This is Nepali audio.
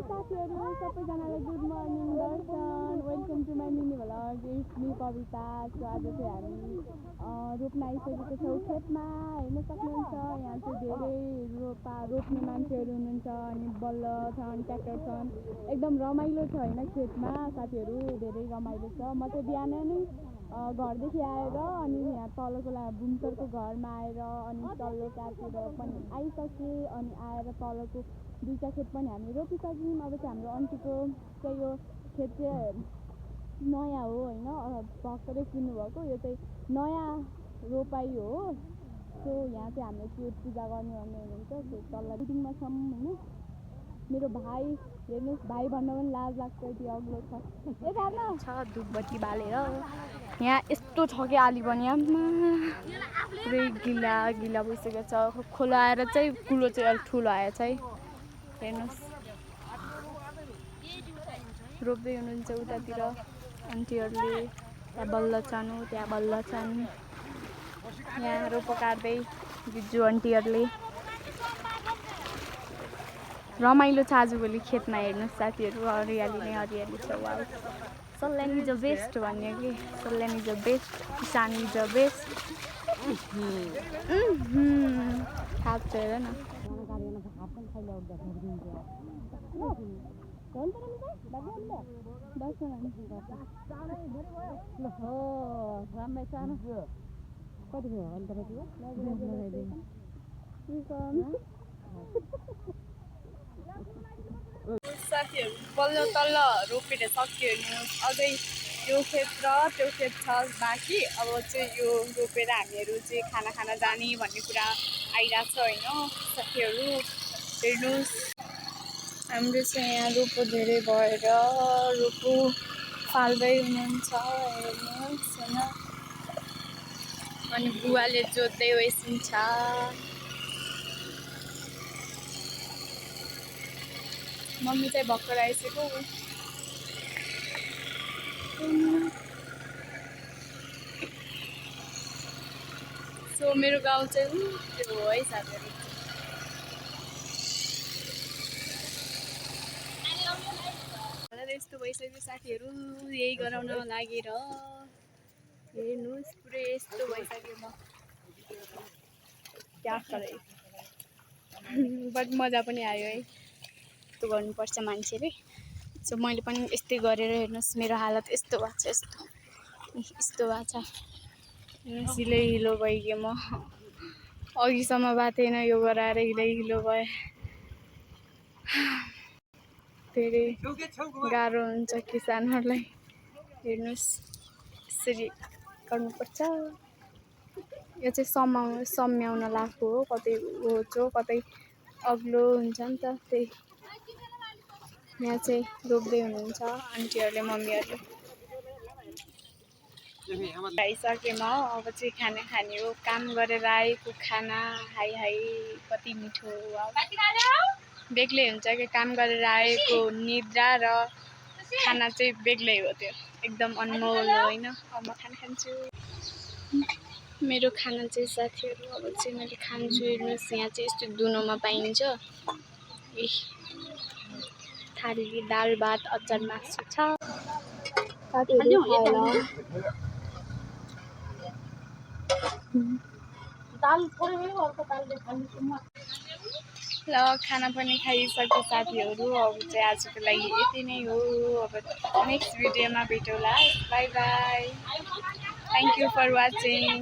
साथीहरु सबैजनालाई good morning Darshan welcome to my mini vlog it's me Kavita. So आज चाहिँ हामी रोप्न आइसकेको छौँ खेतमा। हेर्न सक्नुहुन्छ यहाँ चाहिँ धेरै रोप्ने मान्छेहरू हुनुहुन्छ अनि बल्ल छन् ट्र्याक्टर छन्। एकदम रमाइलो छ होइन खेतमा साथीहरू, धेरै रमाइलो छ। म चाहिँ बिहान नै घरदेखि आएर अनि यहाँ तलको बुमसरको घरमा आएर अनि तल्लो काटेर पनि आइसकेँ। अनि आएर तलको दुईवटा खेत पनि हामी रोपिसक्यौँ। अब चाहिँ हाम्रो आन्टीको चाहिँ यो खेत चाहिँ नयाँ हो होइन, भर्खरै किन्नुभएको। यो चाहिँ नयाँ रोपाइ हो। सो यहाँ चाहिँ हामीले त्यो पूजा गर्ने हुनुहुन्छ। सो तल बिल्डिङमा छौँ होइन। मेरो भाइ हेर्नुहोस्, भाइ भन्न पनि लाज लाग्छ, यति अग्लो छ धुपबत्ती बालेर। यहाँ यस्तो छ कि आली पनि पुरै गिला गिला भइसकेको छ। खोला आएर चाहिँ कुलो चाहिँ अलिक ठुलो आएछ है। हेर्नुहोस् रोप्दै हुनुहुन्छ उतातिर आन्टीहरूले। त्यहाँ बल्ल छन्, त्यहाँ बल्ल छन्। यहाँ रोपो काट्दै बिजु आन्टीहरूले। रमाइलो छ आजभोलि खेतमा। हेर्नुहोस् साथीहरू, हरियाली नै हरियाली छ। Wow, Salyan is the best भन्ने कि सल्यान इज द बेस्ट, किसान इज द बेस्ट। थाहा छ हेर न। साथीहरू बल्ल तल्ल रोपेर सक्यो हेर्नुहोस्। अझै यो खेत र त्यो खेत छ बाँकी। अब चाहिँ यो रोपेर हामीहरू चाहिँ खाना खान जाने भन्ने कुरा आइरहेको छ होइन साथीहरू। हेर्नुहोस् हाम्रो चाहिँ यहाँ रोपो धेरै भएर रोपो फाल्दै हुनुहुन्छ हेर्नुहोस् होइन। अनि बुवाले जोत्दै वैसिन्छ। मम्मी चाहिँ भर्खर आइसक्यो। सो मेरो गाउँ चाहिँ त्यो हो है साथीहरू। यस्तो भइसक्यो साथीहरू, यही गराउन लागेर हेर्नुहोस् पुरै यस्तो भइसक्यो। म क्या करे बट मजा पनि आयो है। यस्तो गर्नुपर्छ मान्छेले। सो मैले पनि यस्तै गरेर हेर्नुहोस् मेरो हालत यस्तो भएको छ। यस्तो भएको छ हेर्नुहोस्, हिलै हिलो भइगयो। म अघिसम्म भएको थिएन, यो गराएर हिलै हिलो भए। धेरै गाह्रो हुन्छ किसानहरूलाई। हेर्नुहोस् यसरी गर्नुपर्छ। यो चाहिँ सम्याउन लगाएको हो। कतै होचो कतै अग्लो हुन्छ नि त, त्यही यहाँ चाहिँ रोप्दै हुनुहुन्छ आन्टीहरूले मम्मीहरूले। खाइसकेँ म, अब चाहिँ खाना खाने हो। काम गरेर आएको खाना, हाई हाई कति मिठो। बेग्लै हुन्छ कि काम गरेर आएको निद्रा र खाना चाहिँ बेग्लै हो, त्यो एकदम अनमोल होइन। अब म खाना खान्छु मेरो खाना चाहिँ साथीहरू। अब चाहिँ मैले खान्छु। हेर्नुहोस् यहाँ चाहिँ यस्तो दुनोमा पाइन्छ। थाली दाल भात अचार मासु छ। ल खाना पनि खाइसक्यो साथीहरू। अब चाहिँ आजको लागि यति नै हो। अब नेक्स्ट भिडियोमा भेटौँला। Bye bye, thank you for watching.